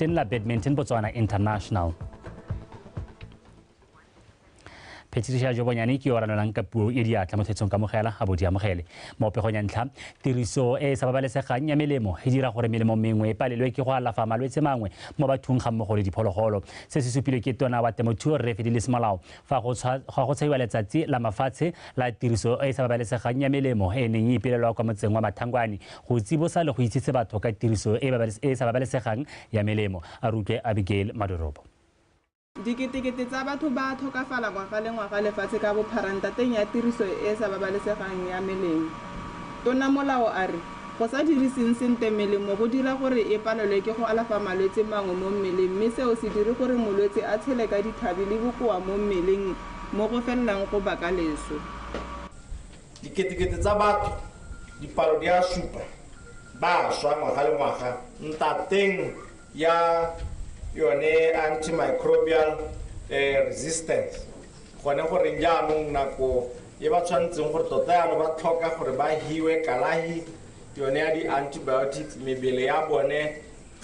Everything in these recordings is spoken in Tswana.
La Badminton Botswana International. Patricia Jobonyane ke yo ranolang ka puo e diatla mo thetsong kamogela a bo di amogele. Mo pegong ya ntlha, tiriso e e sa babalesegang ya melemo e dira gore melemo mengwe e palelwe ke go alafa malwetse mangwe mo bathong ga mmogo le diphologolo. Se se supilwe ke tona wa temothuo Rre Fedilis Molao fa go tshwaiwa letsatsi la mafatshe la tiriso e e sa babalesegang ya melemo e neng e ipelelwa kwa motseng wa Mathangwane go tsibosa le go itsise batho ka tiriso e e sa babalesegang ya melemo. A rutwe Abigail Madorobo. Diketekete tsa batho ba tlhokafala ngwaga le ngwaga lefatshe ka bophara ntateng ya tiriso e e sa babalesegang ya melemo. Tona Molao a re go sa diriseng sentle melemo go dira gore e palelwe ke go alafa malwetse mangwe mo mmeleng, mme seo se dire gore molwetse a tshele ka dithabi le bokoa mo mmeleng mo go felelang go baka leso. Diketekete tsa batho, dipalo di a supa, ba swa ngwaga le ngwaga ntateng ya yone antimicrobial resistance. Gone gore jaanong nako e ba tshwanetseng gore tota jaanong ba tlhoka gore ba hiwe kalahi yone ya di-antibiotics, mebele ya bone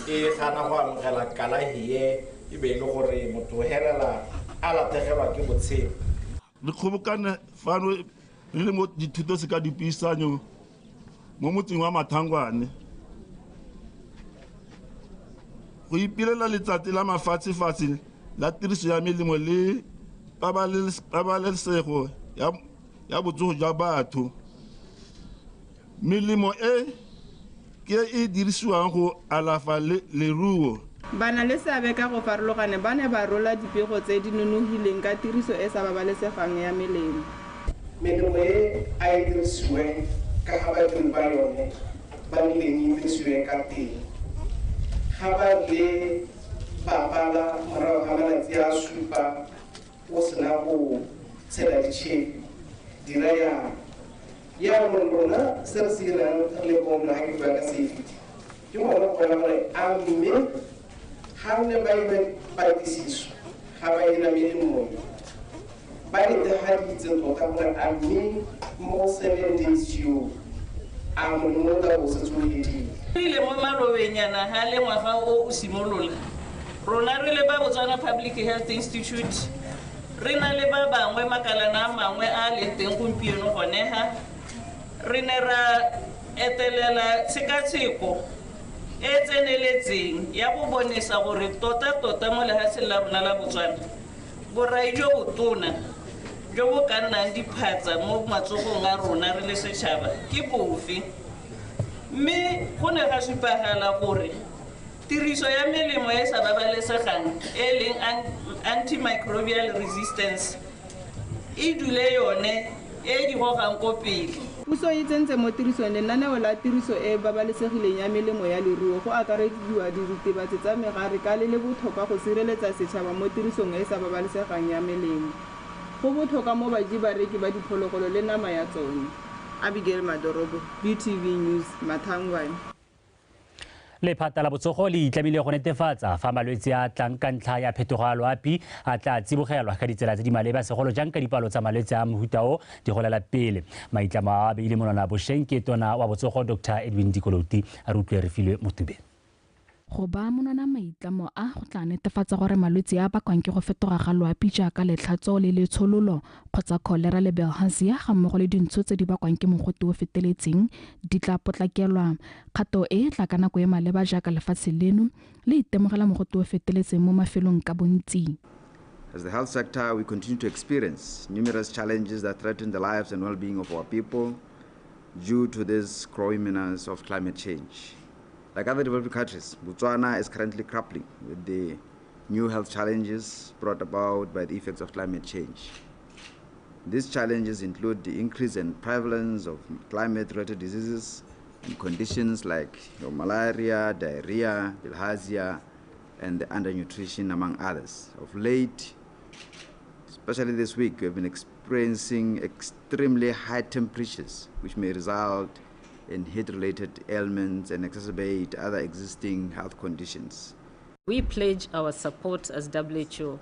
e gana go amogela kalahi e e be e le gore motho helela a latlhegelwa ke botshelo. Re kgobokane fano re le mo dithuto se ka dipuisanyo mo motseng wa Mathangwane go ipelela letsatsi la mafatshefatshe la tiriso ya melemo le pabalesego ya botsogo jwa batho. Melemo e ke e dirisiwang go alafa leruo. Bana le seabe ka go farologana ba ne ba rola dipego tse di nonogileng ka tiriso e sa babalesegang ya melemo. Melemo e a e dirisiweng ka ga badiri ba yone ba nileng e dirisiweng ka teng. Ga ba le ba bala morago ga malatsi a supa o sena go tshela ditšhepi dira yang. Jaanong rona se re se dirang re le ko ga ke bua ka safety ke gone go bona gore a mme ga ne ba ira dipatlisiso ga ba ira melemo ba netefaditse tota gore a mme mo 7 days yo a molemo o tla bo setse o fedile. Rile mo malobenyana ga le ngwaga o o simolola, rona re le ba Botswana Public Health Institute re na le ba bangwe makalana a mangwe a leng teng gompieno gone ga re ne ra etelela tshekatsheko e tseneletseng ya go bonesa gore tota-tota mo lefatsheng la rona la Botswana borai jo botona jo bo ka nnang diphatsa mo matsogong a rona re le setšhaba ke bofe. Mme go ne ga supagala gore tiriso ya melemo e sa babalesegang e leng antimicrobial resistance e dule yone e di gogang ko pele. Puso e tsentse mo tirisong lenaneo la tiriso e babalesegileng ya melemo ya leruo go akarediwa diritibatsi tsa megare ka le le botlhokwa go sireletsa setšhaba mo tirisong e sa babalesegang ya melemo. Go botlhokwa mo baji bareki ba diphologolo le nama ya tsone. Abigail Madorobo, BTV News, Mathangwane. Lephata la botsogo le itlamile go netefatsa fa malwetse a tlang ka ntlha ya phetogo ya loapi a tla tsibogelwa ka ditsela tse di maleba, segolo jang ka dipalo tsa malwetse a mohuta o di golela pele. Maitlamo a beile monwana bošeng ke tona wa botsogo Dr Edwin Dikoloti. A re utlwe Refilwe Motube. Go ba monwana maitlamo a go tla netefatsa gore malwetse a bakwang ke go fetoga ga loapi jaaka letlhatso le letshololo kgotsa kholera le bilharzia ga mmogo le dintsho tse di bakwang ke mogote o feteletseng di tla potlakelwa. Kgato e tla ka nako e maleba jaaka lefatshe leno le itemogela mogote o feteletseng mo mafelong ka bontsi. As the health sector, we continue to experience numerous challenges that threaten the lives and well-being of our people due to this growing menace of climate change. Like other developed countries, Botswana is currently grappling with the new health challenges brought about by the effects of climate change. These challenges include the increase in prevalence of climate-related diseases and conditions like malaria, diarrhea, bilharzia, and the undernutrition, among others. Of late, especially this week, we have been experiencing extremely high temperatures, which may result in heat-related ailments and exacerbate other existing health conditions. We pledge our support as WHO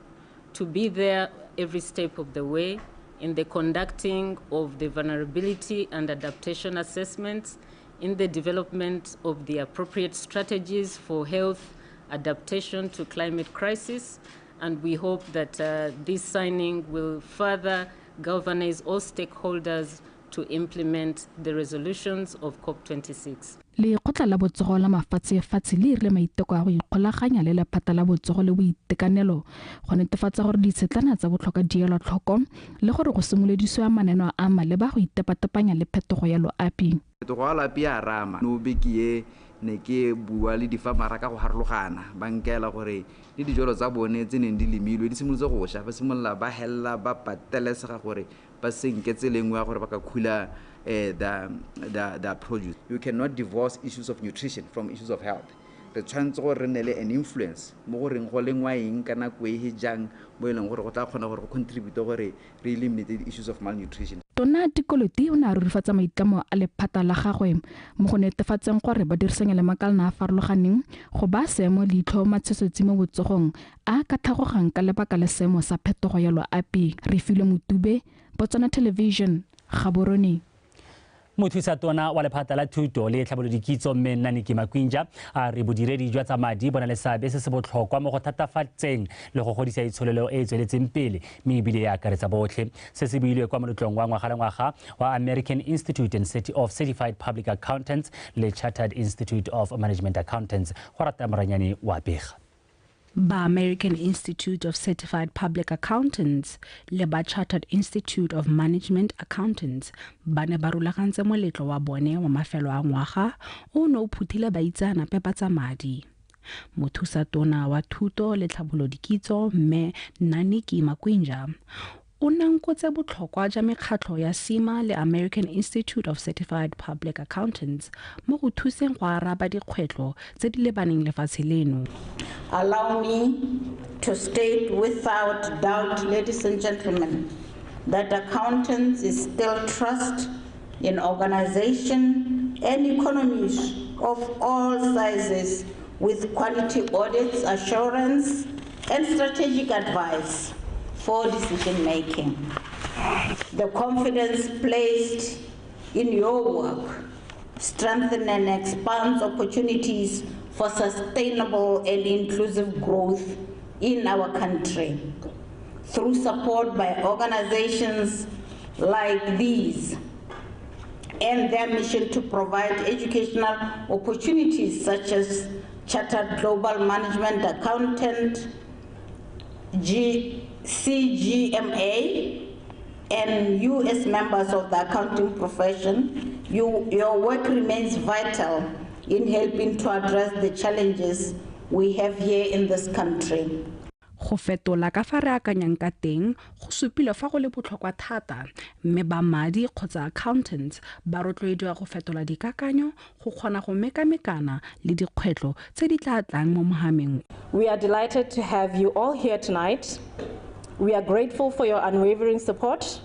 to be there every step of the way in the conducting of the vulnerability and adaptation assessments, in the development of the appropriate strategies for health adaptation to climate crisis, and we hope that this signing will further galvanize all stakeholders to implement the resolutions of COP26. Lekgotla la Botsogo la Mafatshefatshe le irile maiteko a go ikgolaganya le lephata la botsogo le boitekanelo go netefatsa gore ditshetlana tsa botlhokwa di elwa tlhoko le gore go simolodisiwa mananeo a maleba go itepatepanya le phetogo ya loapi. Phetogo ya loapi ya rama no beke e ne ke bua le difamara ka go harologana ba nkela gore le dijalo tsa bone tse neng di lemilwe di simolotse go sha, ba simolola ba hella ba patelesega gore ba senke tsela e nngwe ya gore ba ka khula the produce. You cannot divorce issues of nutrition from issues of health. Re tshwanetse gore re nne le an influence mo goreng go lengwa eng ka nako e jang mo e leng gore go tla kgona gore go contribute gore re eliminate the issues of malnutrition. Tona Dikoloti o ne a rurifatsa maitlamo a lephata la gagwe mo go netefatseng gore ba dirisanya le makalana a farologaneng go baya seemo leitlho matshosetsi mo botsogong a ka tlhagogang ka lebaka la seemo sa phetogo ya loapi. Refilwe Motube, Botswana Television, Gaborone. Mothusa tona wa lephata la thuto le tlhabololo dikitso mme Nnaniki Makwinja a re bodiredi jwa tsa madi bo na le seabe se se botlhokwa mo go thatafatseng le go godisa itsholelo e e tsweletseng pele mme ebile e akaretsa botlhe. Se se builwe kwa moletlong wa ngwaga le ngwaga wa American Institute of Certified Public Accountants le Chartered Institute of Management Accountants. Go rata Moranyane wa bega. Ba American Institute of Certified Public Accountants le ba Chartered Institute of Management Accountants ba ne ba rulagantse moletlo wa bone wa mafelo a ngwaga o ne o phuthile baitseanape ba tsa madi. Mothusa tona wa thuto le tlhabololo dikitso mme Nnaniki Makwinja o nankotse botlhokwa jwa mekgatlho ya CIMA le American Institute of Certified Public Accountants mo go thuseng go araba dikgwetlho tse di lebaneng lefatshe leno. Allow me to state without doubt, ladies and gentlemen, that accountants is still trust in organization and economies of all sizes with quality audits, assurance, and strategic advice for decision making. The confidence placed in your work strengthens and expands opportunities for sustainable and inclusive growth in our country. Through support by organizations like these and their mission to provide educational opportunities such as Chartered Global Management Accountant, CGMA, and you as members of the accounting profession, your work remains vital in helping to address the challenges we have here in this country. Go fetola ka fa re akanyang ka teng go supile fa go le botlhokwa thata mme ba madi kgotsa accountants ba rotloediwa go fetola dikakanyo go kgona go mekamekana le dikgwetlho tse di tla tlang mo mohameng. We are delighted to have you all here tonight. We are grateful for your unwavering support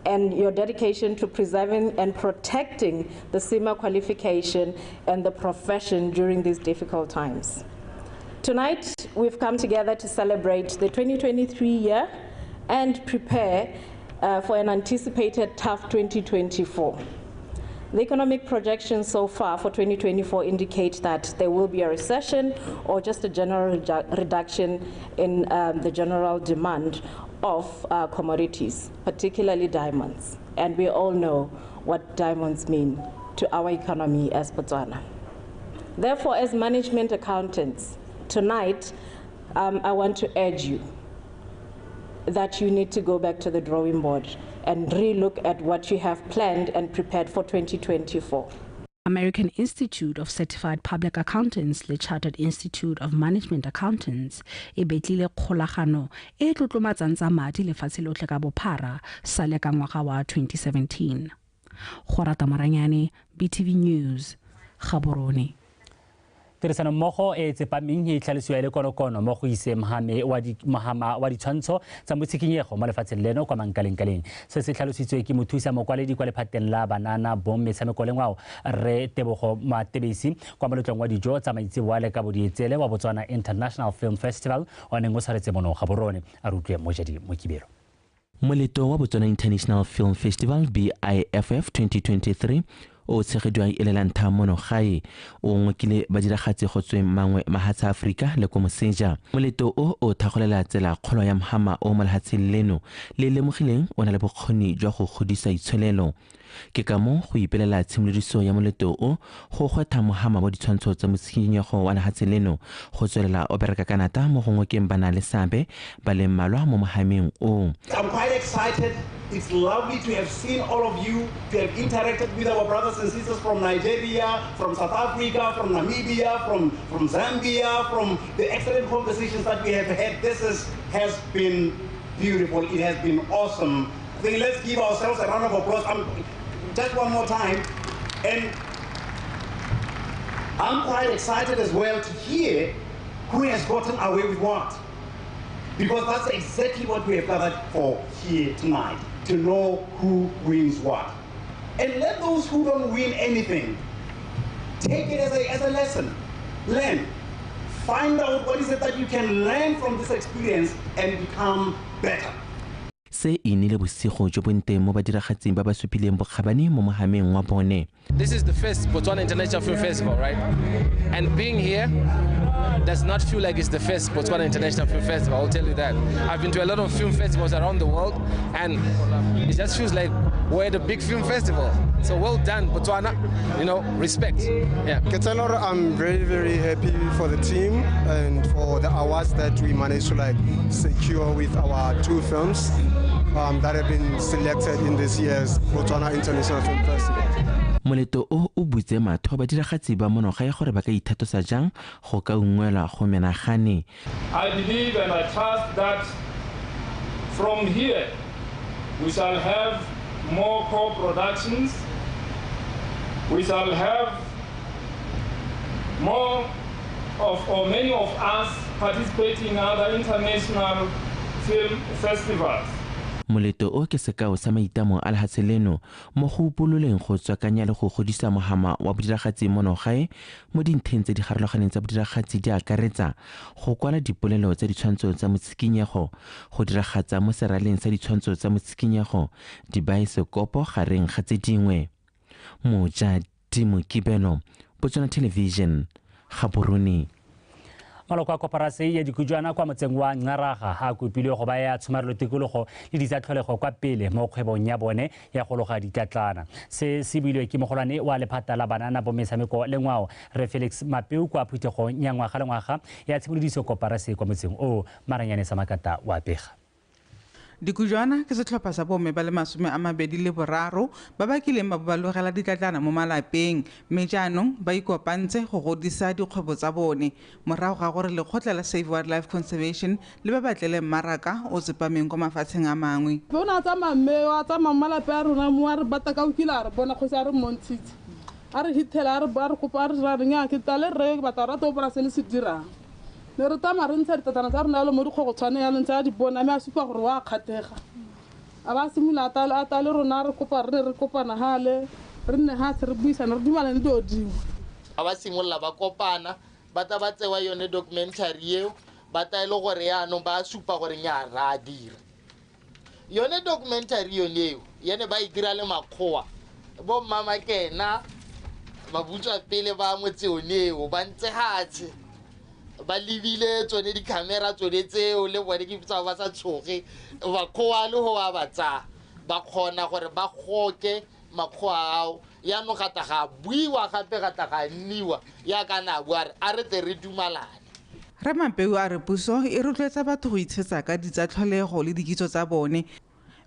and your dedication to preserving and protecting the CIMA qualification and the profession during these difficult times. Tonight, we've come together to celebrate the 2023 year and prepare for an anticipated tough 2024. The economic projections so far for 2024 indicate that there will be a recession or just a general reduction in the general demand of commodities, particularly diamonds. And we all know what diamonds mean to our economy as Botswana. Therefore, as management accountants, tonight, I want to urge you that you need to go back to the drawing board and relook at what you have planned and prepared for 2024. American Institute of Certified Public Accountants le Chartered Institute of Management Accountants e betlile kgolagano e tlotlomatsang tsa madi lefatshe lotlhe ka bophara sale ka ngwaga wa 2017. Go rata Moranyane, BTV News, Gaborone. Tirisanommogo e tsepameng e tlhalosiwa e le konokono mo go iseng mohama wa ditshwantsho tsa motshikinyego mo lefatsheng leno kwa mankalengkaleng. Se se tlhalositswe ke mothusa mokwaledi kwa lephateng la banana bong metshameko le ngwao re Tebogo Matebesi kwa moletlong wa dijo tsa maitseboa le kabo dietsele wa Botswana International Film Festival o neng o tshwaretse mono Gaborone. A re utlwe Mojadi Mokibelo. Moletlo wa Botswana International Film Festival BIFF 2023 o tshegediwang e le la ntlha mono gae o ngokile badiragatsi go tsweng mangwe mahatshe a Aforika le ko moseja. Moleto o o thagolela tsela kgolo ya mohama o mo lehatsheng leno le lemogileng o na le bokgoni jwa go godisa itsholelo. Ke ka moo go ipelela tshimolodiso ya moleto o go gwetha mohama wa ditshwantsho tsa motshikinyego wa lehatshe leno go tswelela o bereka ka nata mo go ngokeng ba na le seabe ba le mmalwa mo mohameng o. I'm quite excited. It's lovely to have seen all of you, to have interacted with our brothers and sisters from Nigeria, from South Africa, from Namibia, from Zambia, from the excellent conversations that we have had. This has been beautiful. It has been awesome. I think let's give ourselves a round of applause. Just one more time. And I'm quite excited as well to hear who has gotten away with what. Because that's exactly what we have gathered for here tonight, to know who wins what. And let those who don't win anything take it as a lesson. Learn. Find out what is it that you can learn from this experience and become better. Se e nnile bosigo jo bonte mo badiragatsing ba ba supileng bokgabane mo mohameng wa bone. This is the first Botswana International Film Festival, right? And being here does not feel like it's the first Botswana International Film Festival, I'll tell you that. I've been to a lot of film festivals around the world, and it just feels like we're at a big film festival. So well done, Botswana. You know, respect. Yeah. I'm very, very happy for the team and for the awards that we managed to secure with our two films that have been selected in this year's Botswana International Film Festival. Moleto o o butse matho ba diragatsi ba monoga ya gore ba ka ithatosa jang go ka ungwelwa go menagane. I believe and I trust that from here we shall have more co-productions, we shall have more of or many of us participating in other international film festivals. Moleto o ke sekao sa maitamo a lehatshe leno mo go upololeng go tswakanya le go godisa mohama wa bodiragatsi monogae mo dintheng tse di farologaneng tsa bodiragatsi di akaretsa go kwala dipolelo tsa ditshwantsho tsa motshikinyego, go diragatsa mo seraleng sa ditshwantsho tsa motshikinyego, dibaesekopo gareng ga tse dingwe. Moja Dimokibelo, Botswana Television, Gaborone. Maloko a koporase ya Dikujwana kwa motseng wa Ngaraga a kopilwe go baya tshomarelo tikologo le ditsa tlholego kwa pele mo kgwebong ya bone ya go loga ditlatlana. Se se builwe ke mogolwane wa lephata la banana bo metshameko le ngwao re Felix Mapeu kwa phuthegong ya ngwaga le ngwaga ya tshimolodiso koporase kwa motseng o. Maranyane Samakata wa pega. Dikujwana ke setlhopha sa bomme ba le 23 ba ba kileng ba ba logela ditlatlana mo malapeng mme jaanong ba ikopantse go godisa dikgwebo tsa bone morago ga gore lekgotla la Save Wildlife Conservation le ba batlele mmaraka o tsepameng kwa mafatsheng a mangwe. Bona tsamaya mme wa tsamaya malape a rona mo a re bata ka o kile a re bona kgosi a re mmontshitse a re hithela a re kopa a re ra re nya ke tale re batla rata o bona se le se dirang. Ne re tsamaya re ntsha ditatana tsa rona yalo mo dikgogo tshwane yalo ntse a di bona mme a supa gore wa kgathega. A ba simolola a ta le rona re kopa re ne re kopana hale re nne hatshe re buisana re dumalane le dilo dingwe. Ga ba simolola ba kopana ba tla ba tsewa yone documentary eo ba ta e le gore yaanong ba supa gore nya ra dira. Yone documentary yone eo yene ba e dira le makgowa bo mmamakena ba butswa pele ba motse one eo ba ntse hatshe ba lebile tsone di-camera tsone tseo le bone ke tsa ba sa tshoge bakgowa le go ba ba tsaya ba kgona gore ba goke makgowa ao yaanong gata ga buiwa gape gata ga nniwa yaka na bua re a re tle re dumalane. Rre Mapeu a re puso e rotloetsa batho go itshetsa ka ditsa tlholego le dikitso tsa bone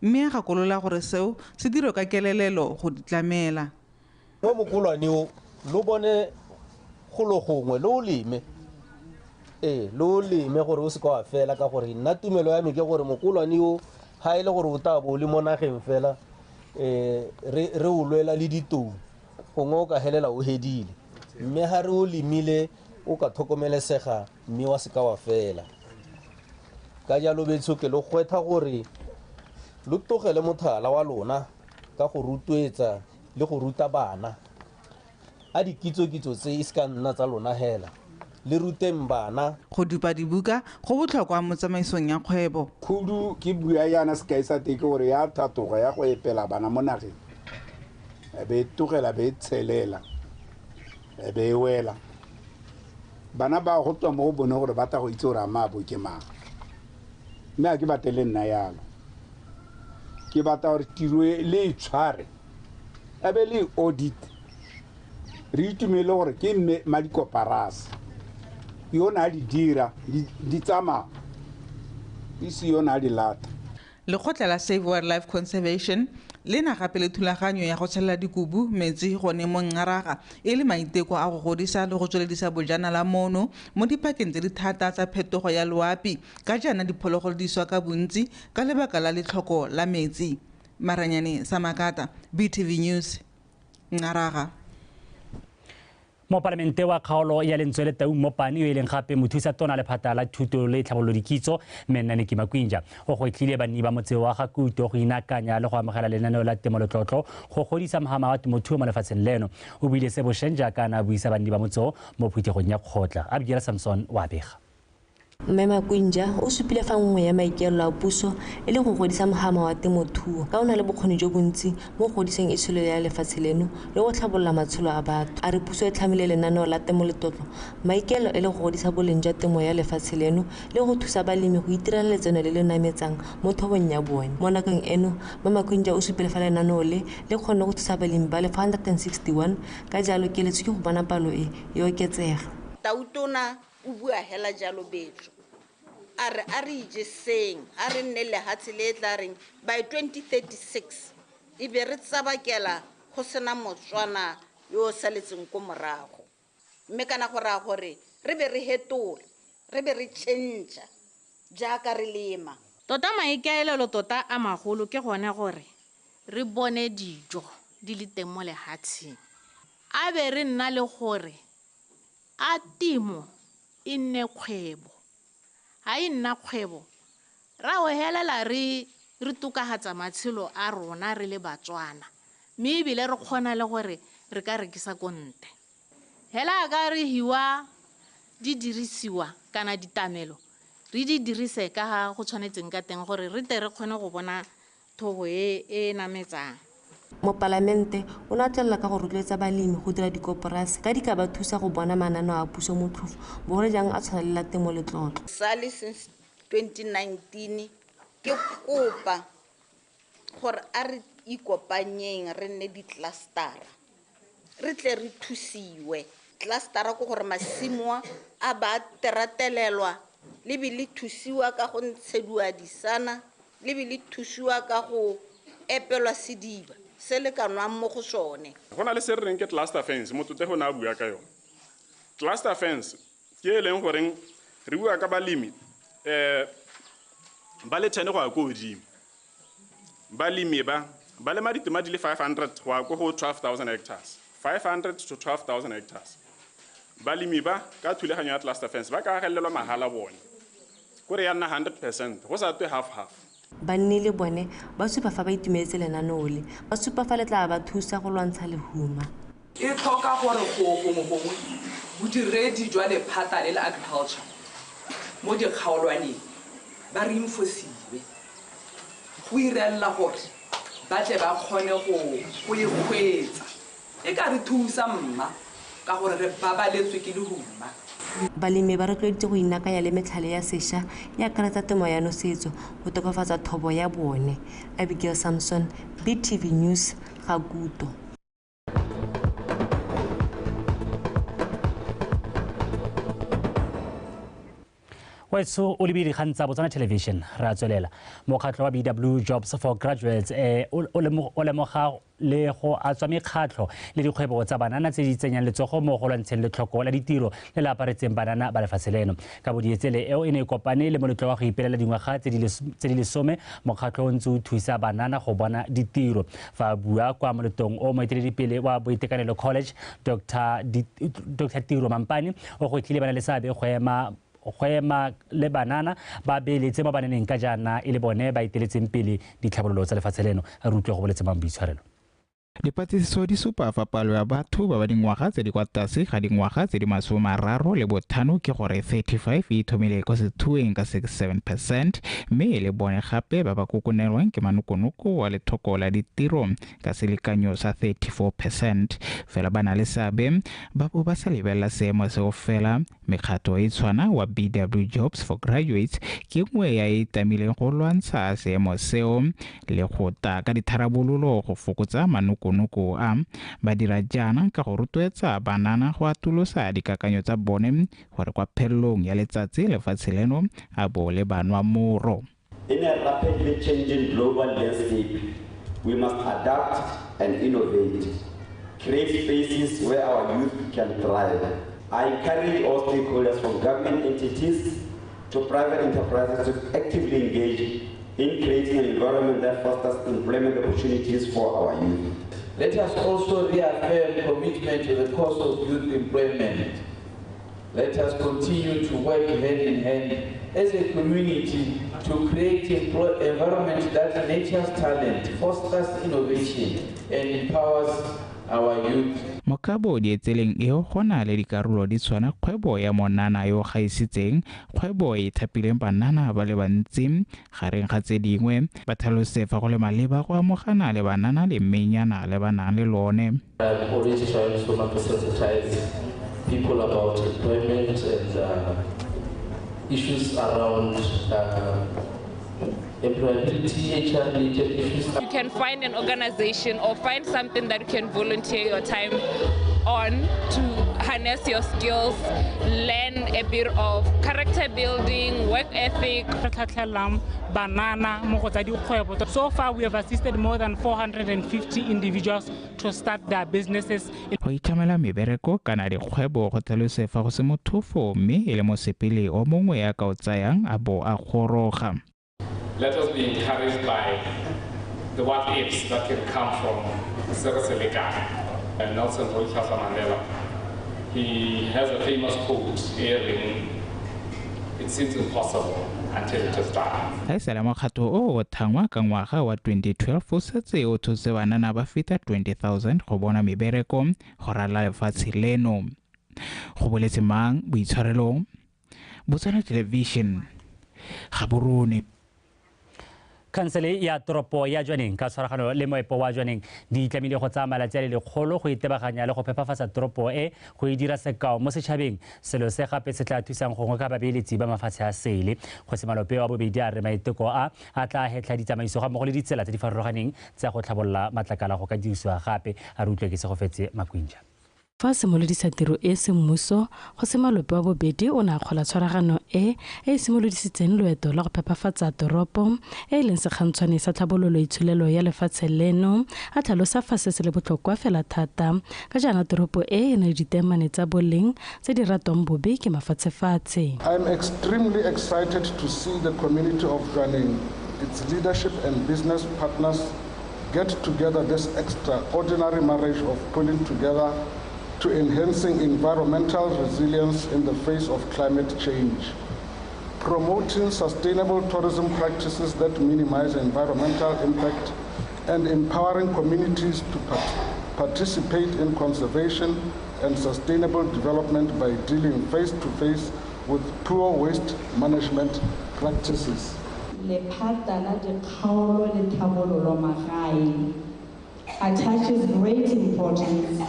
mme a gakolola gore seo se dirwe ka kelelelo go di tlamela. Mo mokolwane o lo bone golo gongwe lo o leme. Ee, lo leme gore o se ka wa fela ka gore nna tumelo ya me ke gore mokolwane o ga e le gore o tla bo o le mo nageng fela re o lwela le ditou gongwe o ka helela o hedile mme ga re o lemile o ka tlhokomelesega mme wa se ka wa fela. Ka jalo betsho ke lo gwetha gore lo tlogele mothala wa lona ka go rotloetsa le go ruta bana a dikitsokitso tse e se ka nna tsa lona hela le ruteng bana. Go dupa dibuka go botlhokwa mo tsamaisong ya kgwebo. Khudu ke bua yana sekai sa teng ke gore ya thatoga ya go epela bana mo nageng. E be e togela, be e tshelela, e be e wela. Bana ba go tswa mo go bone gore ba tla go itse gore a maabo ke mang. Mme a ke batle le nna yalo. Ke batla gore tiro e le e tshware, e be le e audit. Re itumele gore ke mme madikoporasi yone a di dira, di tsamaya, e se yone a di lata. Lekgotla la Save Wildlife Conservation le na gape le thulaganyo ya go tshelela dikubu metsi gone mo Nxaraga e le maiteko a go godisa le go tsweledisa bojanala mono mo dipakeng tse di thata tsa phetogo ya loapi ka jaana diphologolo di swa ka bontsi ka lebaka la letlhoko la metsi. Maranyane Samakata, BTV News, Nxaraga. Mopalamente wa kgaolo ya Lentswe le Tau Mopane yo e leng gape mothusa tona lephata la thuto le tlhabololo dikitso Mme Makwinja o gwetlhile banni ba motse wa Gakuto go inaakanya le go amogela lenaneo la temoletlotlo go godisa mohama wa temothuo mo lefatsheng leno. O buile se bošeng jaaka a ne a buisa banni ba motse o mo phuthegong ya kgotla. Abigail Samson wa bega. Mme Makwinja o supile fa nngwe ya maikaelelo a puso e le go godisa mohama wa temothuo ka o na le bokgoni jo bontsi mo go godiseng itsholelo ya lefatshe leno le go tlhabolola matshelo a batho. A re puso e tlhamile lenaneo la temoletlotlo maikaelelo e le go godisa boleng jwa temo ya lefatshe leno le go thusa balemi go itirela letseno le le nametsang mo thobong ya bone. Mo nakong eno, Mme Makwinja o supile fa lenaneo le le kgonne go thusa balemi ba le 461, ka jalo keletso ke go bona palo e e oketsega. Tautona o bua hela jalo betso a re a re ijeseng, a re nne lehatshe le tla reng by 2036 e be re tsabakela go sena Motswana yo o saletseng ko morago. Mme kana go raya gore re be re hetola, re be re change jaaka re lema. Tota maikaelelo tota a magolo ke gone gore re bone dijo di le teng mo lehatsheng, a be re nna le gore a temo e nne kgwebo. Ha e nna kgwebo, ra o helela re tokagatsa matshelo a rona re le Batswana, mme ebile re kgona le gore re ka rekisa ko ntle. Hela ka re hiwa di dirisiwa kana ditamelo, re di dirise ka ga go tshwanetseng ka teng gore re tle re kgone go bona thobo e e nametsang. Mopalamente o ne a tswelela ka go rotloetsa balemi go dira dikoporasi ka di ka ba thusa go bona mananeo a puso motlhofo bogolo jang a tshwana le la temoletlotlo. Sale since 2019 ke kopa gore a re ikopanyeng re nne di-clustera, re tle re thusiwe. Clustera ke gore masimo a ba teratelelwa le be le thusiwa ka go ntshediwa disana, le be le thusiwa ka go epelwa sediba se le ka nwang mo go sone. Go na le se re reng ke cluster fence, motlotlegi o ne a bua ka yone. Cluster fence ke e leng goreng re bua ka balemi ba le 10 go ya ko godimo. Balemi ba lema ditema di le 500 go ya ko go 12,000 hectares, 500 to 12,000 hectares. Balemi ba ka thulaganyo ya cluster fence ba ka agelelwa mahala bone, kore ya nna 100%, go sa twe half half. Banni le bone ba supa fa ba itumetse lenaneo le, ba supa fa le tla ba thusa go lwantsha lehuma. E tlhoka gore go gongwe gongwe bodiredi jwa lephata le la agriculture mo dikgaolwaneng ba reinforciwe go irelela gore ba tle ba kgone go e kgweetsa. E ka re thusa mma ka gore re babaletswe ke lehuma. Balemi ba rotloeditse go inaakanya le metlhale ya sešwa e akaretsa temo ya nosetso go tokafatsa thobo ya bone. Abigail Samson, BTV News, Gakuto. Wetso o lebile dikgang tsa Botswana Television re a tswelela. Mokgatlho wa BW Jobs for Graduates o lemoga le go atswa mekgatlho le dikgwebo tsa banana tse di tsenyang letsogo mo go lwantsheng letlhoko la ditiro le le aparetseng banana ba lefatshe leno. Ka bodietsele eo e ne e kopane le moletlo wa go ipelela dingwaga tse di lesome, mokgatlho o ntse o thusa banana go bona ditiro. Fa a bua kwa moletlong o moeteledipele wa Boitekanelo College Dr Tiro Mampane o gwetlhile bana le seabe go ema le banana ba beeletse mo bananeng ka jaana e le bone ba eteletseng pele ditlhabololo tsa lefatshe leno. A re utlwe go boletse mang boitshwarelo. Dipatlisiso di supa fa palo ya batho ba ba dingwaga tse di kwa tlase ga dingwaga tse di 35 ke gore 35 e ithomile kwa sethueng ka 67%, mme e le bone gape ba ba kokonelwang ke manokonoko wa lethoko la ditiro ka selekanyo sa 34%. Fela ba na le seabe ba bo ba sa lebelela seemo seo fela. Mekgato e tshwana wa BW Jobs for Graduates ke nngwe ya e tamileng go lwantsha seemo seo le go ta ka ditharabololo go fokotsa manokonoko a. Ba dira jaana ka go rotloetsa banana go atolosa dikakanyo tsa bone gore kwa phelelong ya letsatsi lefatshe leno a bo le banwa moro. In a rapidly changing global landscape, we must adapt and innovate, create spaces where our youth can thrive. I encourage all stakeholders from government entities to private enterprises to actively engage in creating an environment that fosters employment opportunities for our youth. Let us also reaffirm commitment to the cause of youth employment. Let us continue to work hand in hand as a community to create an environment that nurtures talent, fosters innovation, and empowers our youth. Mokabo di etseleng eo go na le dikarolo di tshwana kgwebo ya monana yo gaisitseng, kgwebo e thapileng banana ba le bantsi gareng ga tse dingwe. Ba tlhalose fa go le maleba go amogana le banana le mmenyana le ba nang le lone. I'm always trying so much to sensitize people about employment and issues around employability, HR-related issues. You can find an organization or find something that you can volunteer your time on to harness your skills, learn a bit of character building, work ethic. So far, we have assisted more than 450 individuals to start their businesses. Go itlhamela mebereko kana dikgwebo go tlhalose fa go se mothofo, mme e le mosepele o mongwe ya ka o tsayang a bo a goroga. Let us be encouraged by the what-ifs that can come from Sere and Nelson Rolihlahla Mandela. He has a famous quote, "It seems impossible until it is done." Ga e sale mokgato o o thangwa ka ngwaga wa 2012 o setse o thuse banana ba feta 20,000 go bona mebereko go ralala lefatshe leno. Go boletse mang boitshwarelong, Botswana Television, Gaborone. Khansele ya toropo ya Jwaneng ka tshwaragano le moepo wa Jwaneng di tlamile go tsaya malatsi a le lekgolo go itebaganya le go phepafatsa toropo e go e dira sekao mo setšhabeng. Selo se gape se tla thusang gongwe ka babeeletsi ba mafatshe a sele. Kgosi Malope wa bobedi a re maiteko a a tla hetlha ditsamaiso ga mmogo le ditsela tse di farologaneng tsa go tlhabolola matlakala go ka dirisiwa gape. A re utlwe ke Segofetse Makwinja. Fa simolodisa tiro e semmuso, Kgosi Malope wa bobedi o ne a kgola tshwaragano e e simolodisitseng loeto la go phepafatsa toropo e e leng sekgantshwane sa tlhabololo itsholelo ya lefatshe leno, a tlhalosa fa se se le botlhokwa fela thata ka jaana toropo e e na le ditemane tsa boleng tse di ratwang bobe ke mafatshefatshe. I am extremely excited to see the community of Jwaneng, its leadership and business partners get together this extraordinary marriage of pulling together to enhancing environmental resilience in the face of climate change, promoting sustainable tourism practices that minimize environmental impact, and empowering communities to participate in conservation and sustainable development by dealing face-to-face with poor waste management practices. Lephata la dikgaolo le tlhabololo magae attaches great importance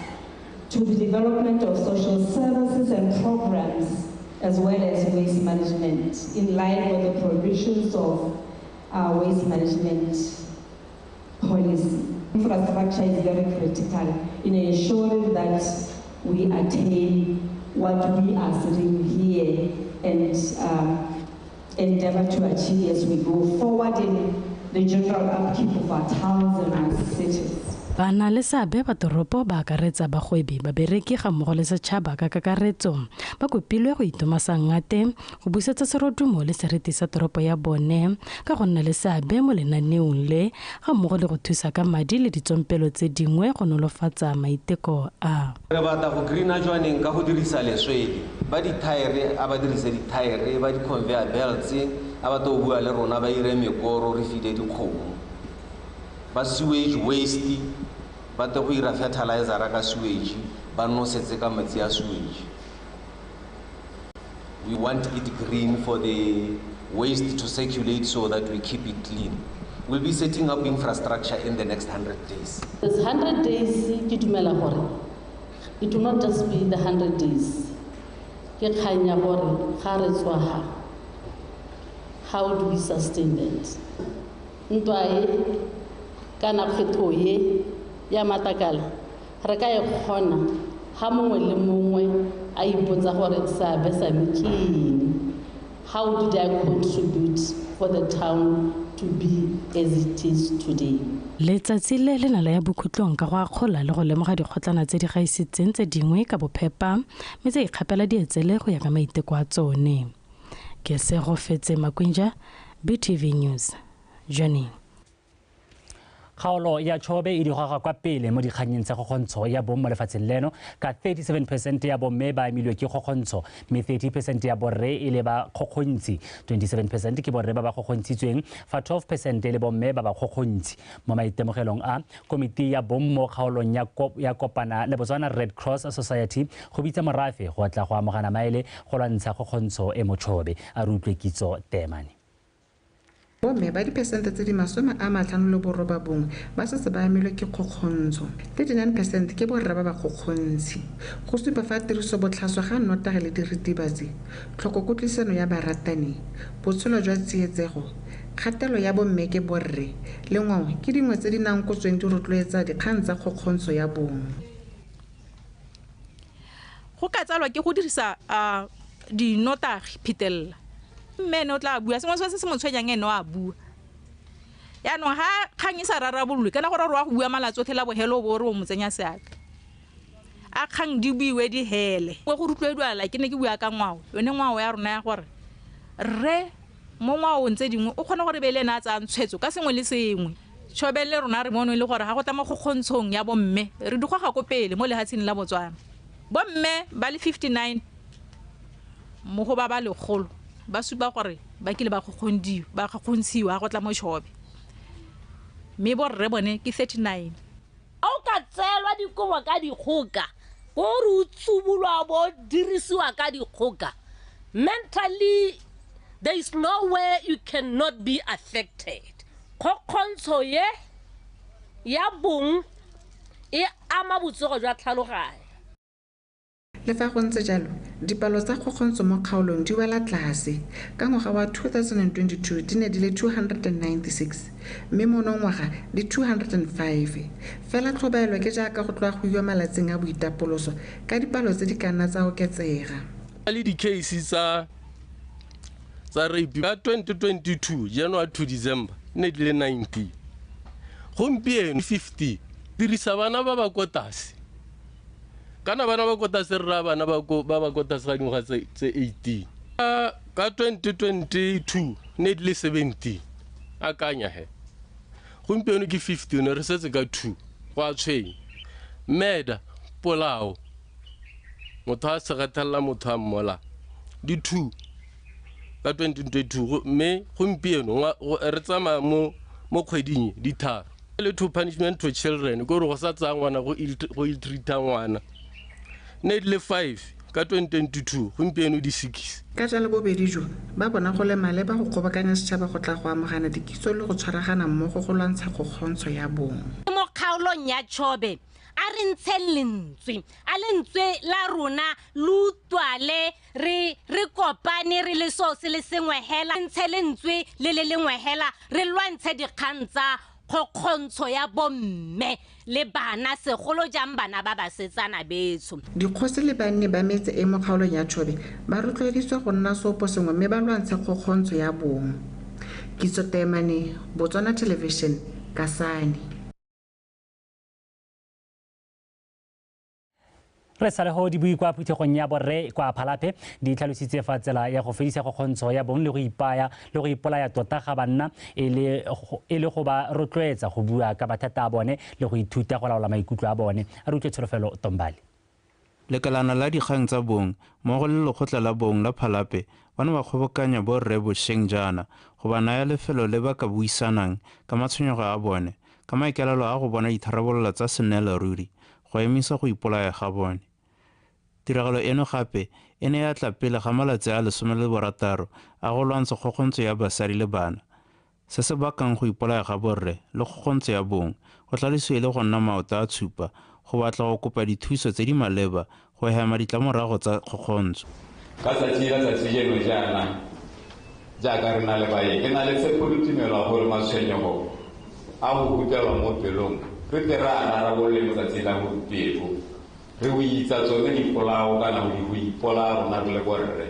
to the development of social services and programs, as well as waste management, in line with the provisions of our waste management policy. Infrastructure is very critical in ensuring that we attain what we are sitting here and endeavor to achieve as we go forward in the general upkeep of our towns and our cities. Bana le seabe ba toropo ba akaretsa bagwebi, babereki ga mmogo le setšhaba ka kakaretso. Ba kopilwe go itomasa ngate go busetsa serodumo le seriti sa toropo ya bone ka go nna le seabe mo lenaneong le ga mmogo le go thusa ka madi le ditsompelo tse dingwe go nolofatsa maiteko a. Re batla go greena Jwaneng ka go dirisa leswele, ba dithaere a ba dirise dithaere, ba di-conveyor belts a ba tlo bua le rona ba ire mekoro re file dikgomo, ba sewage waste Ba tle go ira fertilizer ka sewage, ba nosetse ka metsi a sewage. We want it green for the waste to circulate so that we keep it clean. We'll be setting up infrastructure in the next 100 days. This 100 days, ke dumela gore it will not just be the 100 days. Ke kgang ya gore ga re tswa ha, how do we sustain that? Ntwa e kana kgetho e ya matakala re ka e kgona ha mongwe le mongwe a ipotsa gore seabe sa me ke eng. How did I contribute for the town to be as it is today? Letsatsi le le na le ya bokhutlong ka go akgola le go lemoga dikgotlana tse di gaisitseng tse dingwe ka bophepa mme tse ikgapela dietsele go ya ka maiteko a tsone. Ke Segofetse Makwinja, BTV News, Jwaneng. Kgaolo ya Chobe e digoga kwa pele mo dikgannyeng tsa kgokgontsho ya bong mo lefatsheng leno ka 37% ya bomme ba amilwe ke kgokgontsho mme 30% ya borre e le ba kgokgontsi, 27% ke borre ba ba kgokgontshitsweng fa 12% e le bomme ba ba kgokgontsi. Mo maitemogelong a komiti ya bong mo kgaolong ya kopana le Botswana Red Cross Society go bitsa morafe go tla go amogana maele go lwantsha kgokgontsho e mo Chobe. A re utlwe Kitso Temane. Bomme ba diphesente tse di 59 ba setse ba amilwe ke kgokgontsho, 39% ke borre ba ba kgokgontshi. Go supa fa tiriso botlhaswa ga nnotagi le diritibatsi, tlhokokutlwisano ya baratani, botshelo jwa tsietsego, kgatelo ya bomme ke borre le ngwao ke dingwe tse di nankotsweng di rotloetsa dikgang tsa kgokgontsho ya bong. Go ka tsalwa ke go dirisa dinotagi phetelela. Mme ene o tla bua sengwe se se mo tshwenyang ene o a bua. Yaanong ha kgang e sa rarabololwe kana gore re wa go bua malatsi otlhe la bohelo o bo re o mo tsenya seatla. A kgang di buiwe di hele. Go rotloediwa ke ne ke bua ka ngwao, yone ngwao ya rona ya gore rre mo ngwaong tse dingwe o kgona gore be le ene a tsayang tshwetso ka sengwe le sengwe. Chobe le rona re mono e le gore ga go tla mo kgokgontshong ya bomme re di goga ko pele mo lefatsheng la Botswana. Bomme ba le 59 mo go ba ba lekgolo ba supa gore ba kile ba kgokgontshiwa go tla mo Chobe. Mme borre bone ke 39. A o ka tseelwa dikobo ka dikgoka, gore o tsubulwa bo dirisiwa ka dikgoka. Mentally, there is no way you cannot be affected. Kgokgontsho ye ya bong e ama botsogo jwa tlhaloganyo. Le fa go ntse jalo, dipalo tsa kgokgontsho mo kgaolong di wela tlase. Ka ngwaga wa 2022 di ne di le 296, mme monongwaga di 205. Fela tlhobaelo ke jaaka go tloga go iwa malatsing a boitapoloso ka dipalo tse di ka nna tsa oketsega. Le di-case tsa rape ka 2022 January to December ne di le 90. Gompieno 50. Dirisa bana ba ba ko tlase. Kana bana ba ko tlase re raya bana ba ba ko tlase ga dingwaga tse 18. Ka 2022 ne di le 17. Akanya he. Gompieno ke 50 ne re setse ka 2 go a tshwenya. Murder, polao. Motho a segethelela motho a mmola. Di 2 ka 2022 mme gompieno re tsamaya mo kgweding di 3. Le to punishment to children gore go sa tsaya ngwana go ill-treat-a ngwana. Ne di le 5 ka 2022 gompieno di 6. Ka jalo bobedi jo ba bona go le maleba go kgobokanya setšhaba go tla go amogana dikitso le go tshwaragana mmogo go lwantsha kgokgontsho ya bong. Mo kgaolong ya Chobe a re ntsheng lentswe, a lentswe la rona le utlwale, re kopane re le so se le sengwe hela, ntshe lentswe le le lengwe hela, re lwantshe dikgang tsa kgokgontsho ya bomme le bana, segolo jang bana ba basetsana betsho. Dikgosi le banni ba metse e mo kgaolong ya Chobe ba rotloeditswe go nna seoposengwe mme ba lwantshe kgokgontsho ya bong. Kitso Temane, Botswana Television, Kasane. Re sale go di bui kwa phuthegong ya borre kwa Phalape di tlhalositse fa tsela ya go fedisa kgokgontsho ya bong le go ipaya le go ipolaya tota ga banna e le go ba rotloetsa go bua ka mathata a bone le go ithuta go laola maikutlo a bone. A re utlwe Tsholofelo Tombale. Lekalana la dikgang tsa bong mmogo le lekgotla la bong la Phalape ba ne ba kgobokanya borre bošeng jaana go ba naya lefelo le ba ka buisanang ka matshwenyego a bone ka maikaelelo a go bona ditharabololo tsa sennela ruri go emisa go ipolaya ga bone. Tiragalo eno gape e ne ya tla pele ga malatsi a 16 a go lwantsha kgokgontsho ya basadi le bana. Se se bakang go ipolaya ga borre le kgokgontsho ya bong go tlhalosiwa e le go nna maoto a tshupa go batla go kopa dithuso tse di maleba go hema ditlamorago tsa kgokgontsho. Ka tsatsi la tsatsi jeno jaana jaaka re na le baeng, ke na le tshepo le tumelo ya gore matshwenyego a go hutelwa mo pelong re tle re a rarabolole mo tsatsing la gompieno, re o itsa tsone dipolao kana go ipolaya rona re le borre.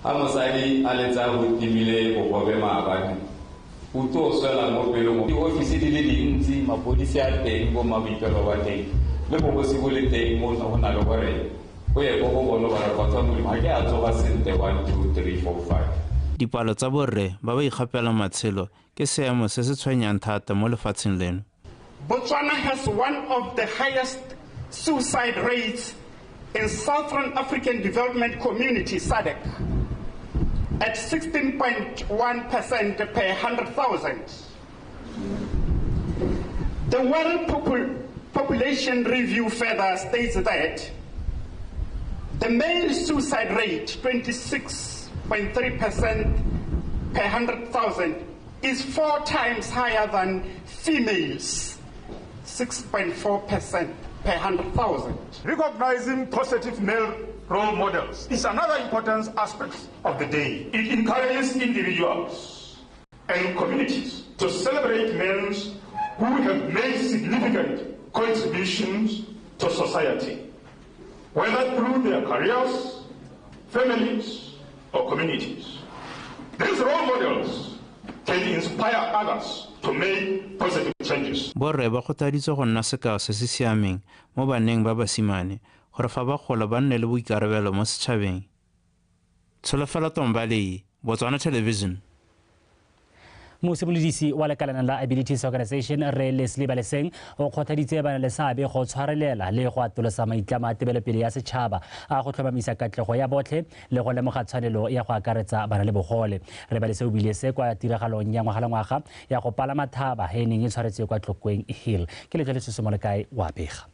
Ga mosadi a letsa go timile bogobe maabane, o tlo swela mo pelong. Diofisi di le dintsi, mapodisi a teng, bo maboipelo ba teng, le bogosi bo le teng mo go na le gore o ye ko go bone ba re kgotsa Modimo ga ke a tsoga sentle 1 2 3 4 5. Dipalo tsa borre ba ba ikgapelang matshelo ke seemo se se tshwenyang thata mo lefatsheng leno. Botswana has one of the highest suicide rates in Southern African Development Community, SADC, at 16.1% per 100,000. The World Population Review further states that the male suicide rate, 26.3% per 100,000, is 4 times higher than females, 6.4% per 100,000. Recognizing positive male role models is another important aspect of the day. It encourages individuals and communities to celebrate men who have made significant contributions to society, whether through their careers, families, or communities. These role models can inspire others to make positive changes. Borre ba kgothaditswe go nna sekao se se siameng mo baneng ba basimane gore fa ba gola ba nne le boikarabelo mo setšhabeng. Tsholofelo Tombalei, Botswana Television. Mosimolodisi wa lekalana la Abilities Organization Rre Leslie Baleseng o kgothaditse bana le seabe go tshwarelela le go atolosa maitlamo a tebelopele ya setšhaba a go tlhomamisa katlego ya botlhe le go lemoga tshwanelo ya go akaretsa bana le bogole. Rre Baleseng o buile se kwa tiragalong ya ngwaga le ngwaga ya go palama thaba e neng e tshwaretswe kwa Tlokweng Hill. Ke Letlole Sosomolekae wa bega.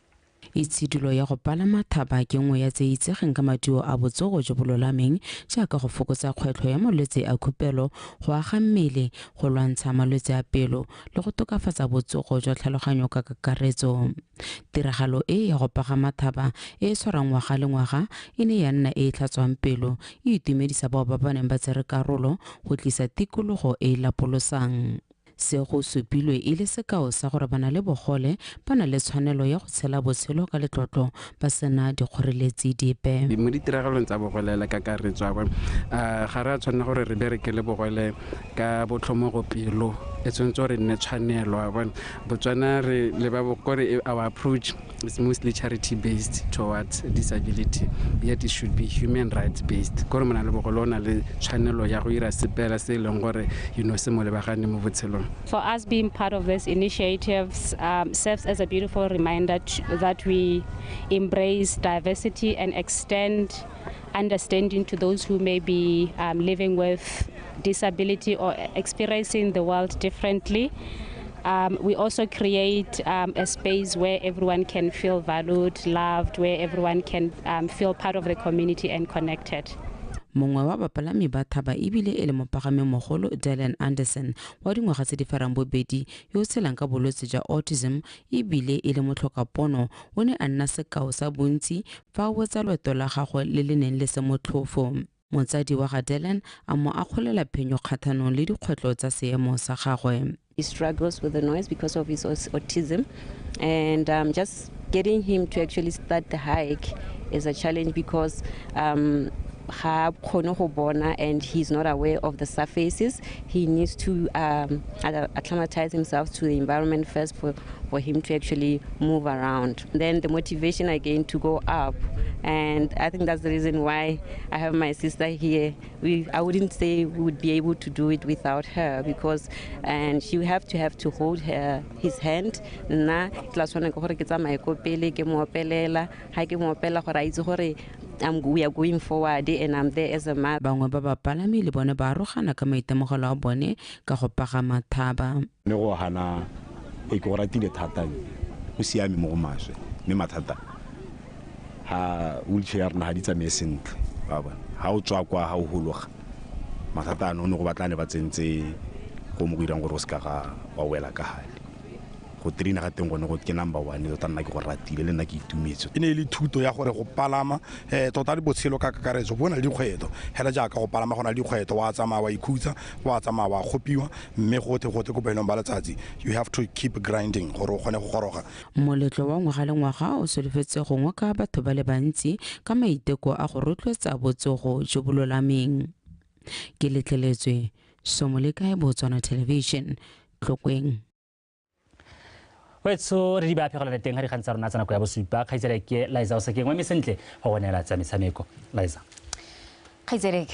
Itshidilo ya go palama thaba ke nngwe ya tse itsegeng ka maduo a botsogo jo bo lolameng jaaka go fokotsa kgwetlho ya malwetse a khupelo, go aga mmele, go lwantsha malwetse a pelo le go tokafatsa botsogo jwa tlhaloganyo ka kakaretso. Tiragalo e ya go pagama thaba e e tshwarang ngwaga le ngwaga e ne ya nna e e tlhatswang pelo, e itumedisa bao ba ba neng ba tsere karolo go tlisa tikologo e e lapolosang. Se go supilwe e le sekao sa gore bana le bogole ba na le tshwanelo ya go tshela botshelo ka letlotlo ba sena dikgoreletsi dipe. Mo ditiragalong tsa bogole le kakaretso a bona, ga re a tshwanela gore re bereke le bogole ka botlhomogo pelo, e tshwanetse gore nne tshwanelo a bona. Botswana re le ba bokore, our approach is mostly charity based towards disability, yet it should be human rights based. Kore mona le bogole o na le tshwanelo ya go ira sepela se e leng gore se mo lebagane mo botshelong. For us, being part of this initiative serves as a beautiful reminder that we embrace diversity and extend understanding to those who may be living with disability or experiencing the world differently. We also create a space where everyone can feel valued, loved, where everyone can feel part of the community and connected. Mongwe wa bapalami ba thaba ebile e le mopagami mogolo Dylan Anderson wa dingwaga tse di ferang bobedi yo o tshelang ka bolwetse jwa autism ebile e le motlhokapono o ne a nna sekao sa bontsi fa a wetsa loeto la gagwe le le neng le se motlhofo. Motsadi wa ga Dylan a mo akgolela phenyo kgathanong le dikgwetlho tsa seemo sa gagwe. He struggles with the noise because of his autism, and just getting him to actually start the hike is a challenge because ga kgone go bona and he's not aware of the surfaces. He needs to acclimatize himself to the environment first for him to actually move around. Then the motivation again to go up, and I think that's the reason why I have my sister here. I wouldn't say we would be able to do it without her, because and she would have to hold his hand. Nna ke tla tshwana ke gore ke tsamaye ko pele ke mo opelela, ha ke mo opela gore a itse gore we are going forward and I'm there as a mother. Bangwe ba bapalami le bone ba arogana ka maitemogelo a bone ka go pagama thaba. Ne go hana E ke go ratile thata, go siame mo go maswe, mme mathata ha wheelchair ya rona ga di tsamaye sentle, wa bona. Ha o tswa kwa ha o hologa, mathata ano ne go batlane ba tsentse go mo go irang gore o seka ga wa wela ka gale. Go traina ga teng gone go ke number 1, tota nna ke go ratile le nna ke itumetse. E ne e le thuto ya gore go palama tota le botshelo ka kakaretso bo na le dikgwetlho, hela jaaka go palama go na le dikgwetlho, wa tsamaya wa ikhutsa, wa tsamaya wa kgopiwa, mme gotlhe gotlhe ko bofelong ba letsatsi you have to keep grinding gore o kgone go goroga. Moletlo wa ngwaga le ngwaga o solofetse go ngoka batho ba le bantsi ka maiteko a go rotloetsa botsogo jo bo lolameng. Ke letleletswe Somolekae, Botswana Television, Tlokweng. Wetso re di ba phegela teng ga dikgang tsa rona tsa nako ya bosupa. Kgaitsedi ke Liza o sekeng wa mme sentle go neela tsa metshameko. Liza. Kgaitsedi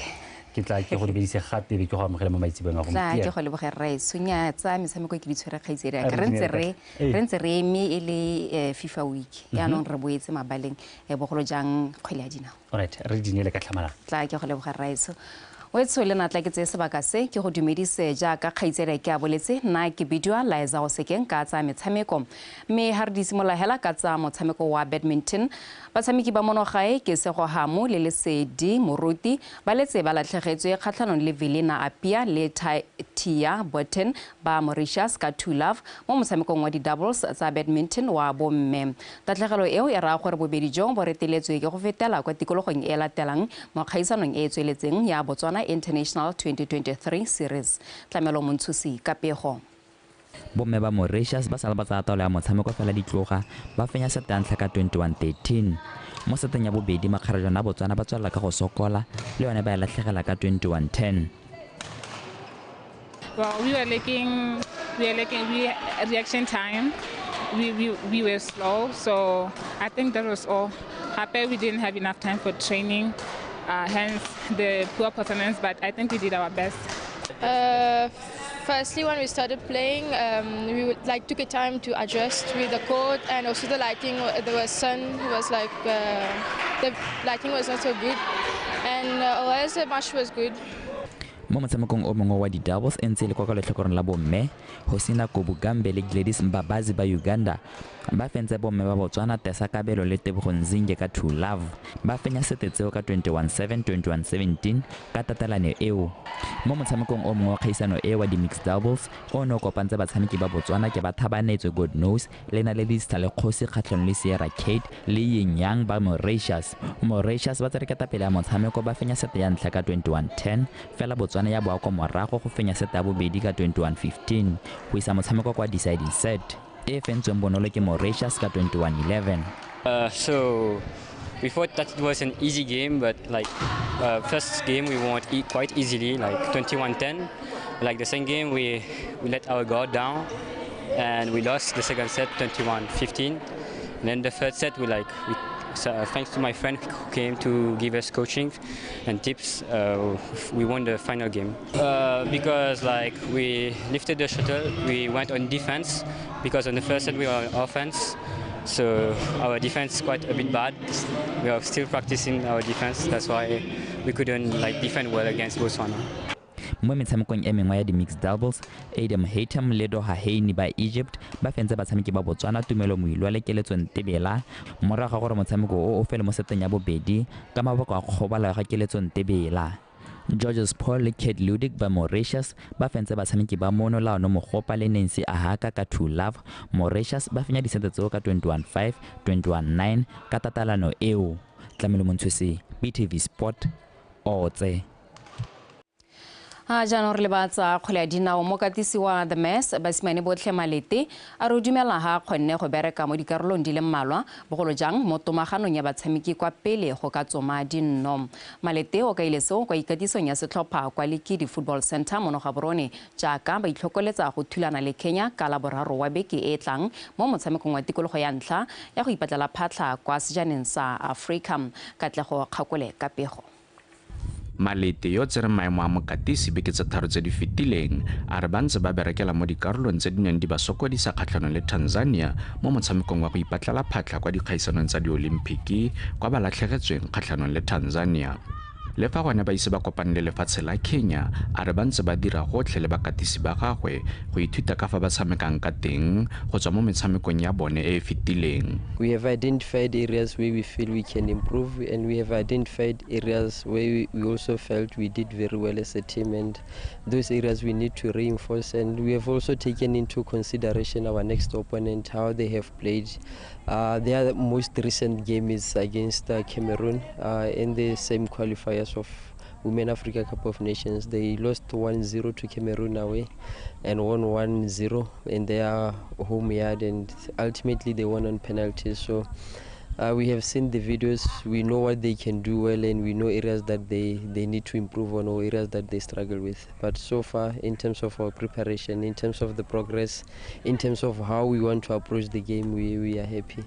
ke tla ke go dumedise gape be ke go amogela mo maitsebeng a gompieno. Tla ke go leboge rraetsho. Nya tsa metshameko ke di tshwere kgaitsedi ka re ntse re eme e le FIFA week. Yaanong re boetse mabaleng bogolo jang kgwele ya dinao. Alright, re di neele ka tlhamalalo. Tla ke go leboge rraetsho. Wetso le natla ke tseye sebaka se ke go dumedise jaaka kgaitsedi ke a boletse, nna ke bidiwa Liza o sekeng ka tsa metshameko. Mme ha re di simolola hela ka tsa motshameko wa badminton, batshameki ba monogae ke Sego Hamu le Lesedi Moruti ba letse ba latlhegetswe kgatlhanong le Velina Apia le Tia Botten ba Mauritius ka 2-love mo motshamekong wa di-doubles tsa badminton wa bomme. Tatlhegelo eo e raya gore bobedi jo bo reteletswe ke go fetela kwa tikologong e latelang mo kgaisanong e e tsweletseng ya Botswana International 2023 Series. Tlamelo Montshusi ka pego. Bomme ba Mauritius ba sala ba tsaya taolo ya motshameko fela ditloga, ba fenya sete ya ntlha ka 21-13. Mo seteng ya bobedi makgarejwana a Botswana ba tswelela ka go sokola, le yone ba e latlhegela ka 21-10. Well, we were lacking reaction time. We were slow, so I think that was all. Happy we didn't have enough time for training. Hence the poor performance, but I think we did our best. Firstly, when we started playing, we took a time to adjust with the court and also the lighting. There was sun, was like the lighting was not so good, and otherwise the match was good. Mo motshamekong o mongwe wa di-doubles e ntse e le kwa ka letlhakoreng la bomme, Hosina Kobugambe le Gladys Mbabazi ba Uganda ba fentse bomme ba Botswana Tessa Kabelo le Tebogo Nzinge ka 2-love. Ba fenya sete tseo ka 21-7, 21-17 ka tatelano eo. Mo motshamekong o mongwe wa kgaisano e wa di-mixed doubles o ne o kopantse batshameki ba Botswana ke ba Thabanetswe God Knows le Naledi Kgosi kgatlhanong le Sierra Kate le Yin Yang ba Mauritius. Mauritius ba tsere ketapele ya motshameko ba fenya sete ya ntlha ka 21-10, fela Botswana ya boa kwa morago go fenya sete ya bobedi ka 21-15 go isa motshameko kwa deciding set e fentsweng bonolo ke Mauritius ka 21-11. So we thought that it was an easy game, but first game we won quite easily, like 21-10. Like the second game we let our guard down and we lost the second set 21-15. And then the third set we so, thanks to my friend who came to give us coaching and tips, we won the final game. Because we lifted the shuttle, we went on defense, because on the first set we were on offense, so our defense is quite a bit bad. We are still practicing our defense, that's why we couldn't defend well against Botswana. Mo metshamekong e mengwe ya di-mixed doubles, Adam Hatem le Doha Heini ba Egypt ba fentse batshameki ba Botswana Tumelo Moilwa le Keletso Ntebela morago ga gore motshameko o o fele mo seteng ya bobedi ka mabaka a kgobalo ya ga Keletso Ntebela. Georges Paul le Kate Ludik ba Mauritius ba fentse batshameki ba mono Laono Mogopa le Nancy Ahaka ka 2-love. Mauritius ba fenya disente tseo ka 21-5, 21-9 ka tatelano eo. Tlamelo Montshusi, BTV Sport, Otse. Ha jaanong re lebatsa kgwele ya dinao. Mokatisi wa The Mess Basimane Botlhe Malete a re o dumela ha kgonne go bereka mo dikarolong di le mmalwa, bogolo jang mo tomaganong ya batshameki kwa pele go ka tsoma dinno. Malete o kaile seo kwa ikatisong ya setlhopha kwa Lekidi Football Center mono Gaborone, jaaka ba itlhokoletsa go thulana le Kenya ka Laboraro wa beke e tlang mo motshamekong wa tikologo ya ntlha ya go ipatlela phatlha kwa sejaneng sa Afrika. Katlego Kgakole ka pego. Malete yo tsereng maemo a mokatisi beke tse tharo tse di fetileng a re ba ntse ba berekela mo dikarolong tse di neng di ba sokodisa kgatlhanong le Tanzania mo motshamekong wa go ipatlela phatlha kwa dikgaisanong tsa diolimpiki kwa ba latlhegetsweng kgatlhanong le Tanzania. Le fa gone ba ise ba kopane le lefatshe la Kenya, a re ba ntse ba dira gotlhe le bakatisi ba gagwe go ithuta ka fa ba tshamekang ka teng go tswa mo metshamekong ya bone e e fetileng. We have identified areas where we feel we can improve, and we have identified areas where we also felt we did very well as a team, and those areas we need to reinforce. And we have also taken into consideration our next opponent, how they have played. Their most recent game is against Cameroon in the same qualifiers of Women Africa Cup of Nations. They lost 1-0 to Cameroon away and won 1-0 in their home yard, and ultimately they won on penalties. So we have seen the videos, we know what they can do well, and we know areas that they need to improve on or areas that they struggle with. But so far, in terms of our preparation, in terms of the progress, in terms of how we want to approach the game, we are happy.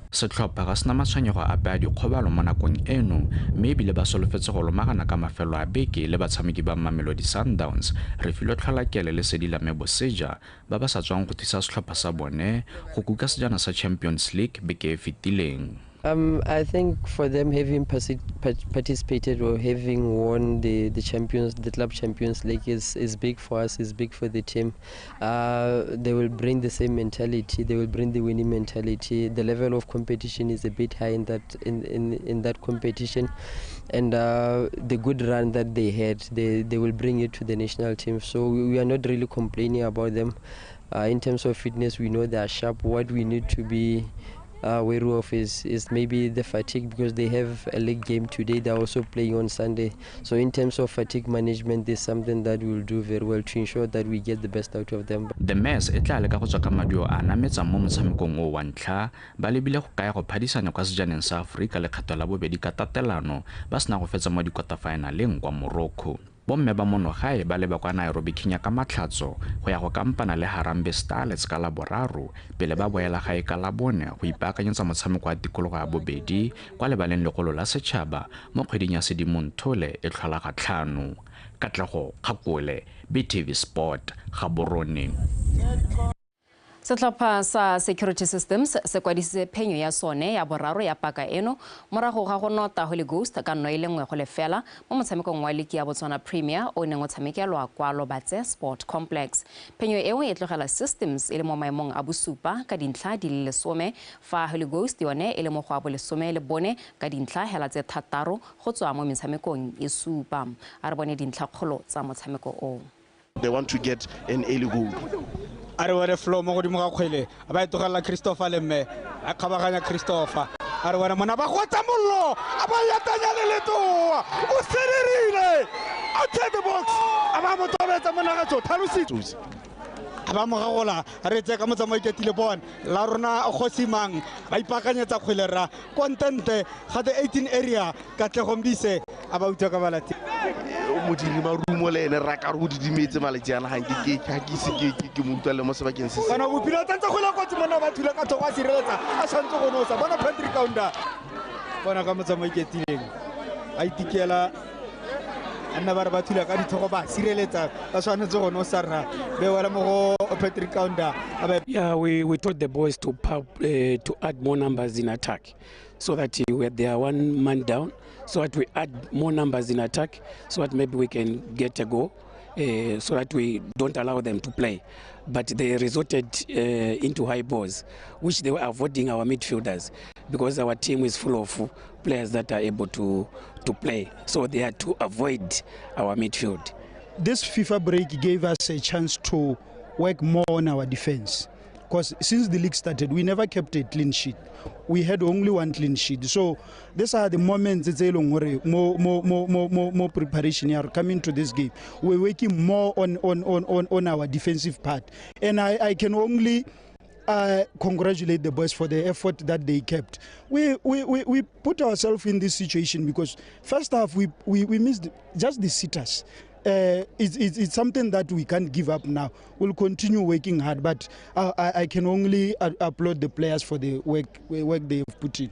Setlhopha ga sena matshwenyego ape a dikgobalo mo nakong eno, mme ebile ba solofetse go lomagana ka mafelo a beke le batshameki ba Mamelodi Sundowns, Refilwe Tlholakele le Sedilame Boseja ba ba sa tswang go thusa setlhopha sa bone go kuka sejana sa Champions League beke e fetileng. I think for them having participated or having won the Club Champions League is big for us, is big for the team. They will bring the same mentality, they will bring the winning mentality. The level of competition is a bit high in that competition, and the good run that they had, they will bring it to the national team. So we are not really complaining about them. In terms of fitness, we know they are sharp. What we need to be wary of is maybe the fatigue, because they have a league game today, they're also playing on Sunday. So in terms of fatigue management, there's something that we'll do very well to ensure that we get the best out of them. The Mess e tla leka go tswa ka maduo a nametsang mo motshamekong o wa ntlha, ba lebile go kaya go phadisanya kwa sejaneng sa Aforika lekgetho la bobedi ka tatelano ba sena go fetsa mo dikota-finaleng kwa Morocco. Bomme ba monogae ba leba kwa Nairobi Kenya ka matlhatso go ya go kampana le Harambee Starlets ka Laboraro pele ba boela gae ka Labone go ipaakanyetsa motshameko wa tikologo ya bobedi kwa lebaleng legolo la setšhaba mo kgweding ya Sedimonthole e tlhola ga 5. Katlego Kgakole, BTV Sport, Gaborone. Setlhopha sa Security Systems se kwadisitse phenyo ya sone ya boraro ya paka eno morago ga go nota Holy Ghost ka 1-0 mo motshamekong wa liki ya Botswana Premier o neng o tshamekelwa kwa Lobatse Sport Complex. Phenyo eo e tlogela Systems e le mo maemong a bosupa ka dintlha di le 10, fa Holy Ghost yone e le mo go a bo 14 ka dintlha hela tse 6 go tswa mo metshamekong e supa. A re bone dintlhakgolo tsa motshameko o. They want to get an early goal. A re bone flow mo godimo ga kgwele, ba e tlogela Christopher le mme a kgabaganya Christopher. A re bone mona ba gotsa mollo, a ba yatanya le letoa, o sedirile outside the box, a ba mo tobetsa monagatso tlhalositse. A ba mo gagola, re tse ka motsamai ketile bone la rona Kgosimang ba ipaakanyetsa kgwele ra kontente ga the 18 area Katlego Mbise a ba utlwa ka balati. Modiri marumo le ene ra ka re o didimetse malatsi ana ga ke ise ke mo utlwele mo sebakeng se se. Bona bophelo tsantse go le kotsi monna ba thula ka thoko a sireletsa a tshwanetse go nosa. Bona Patrick Kaunda, bona ka motsamai ketileng a itikela a nna ba re ba thula ka dithoko ba sireletsa ba tshwanetse go nosa rra be wela mo go Patrick Kaunda. Yeah, we told the boys to add more numbers in attack, so that they are one man down, so that we add more numbers in attack, so that maybe we can get a goal, so that we don't allow them to play. But they resorted into high balls, which they were avoiding our midfielders, because our team is full of players that are able to play. So they had to avoid our midfield. This FIFA break gave us a chance to work more on our defense. Because since the league started, we never kept a clean sheet. We had only one clean sheet. So these are the moments more preparation are coming to this game. We're working more on our defensive part. And I can only congratulate the boys for the effort that they kept. We put ourselves in this situation because first half we missed just the sitters. It's something that we can't give up now. We'll continue working hard, but I can only applaud the players for the work they have put in.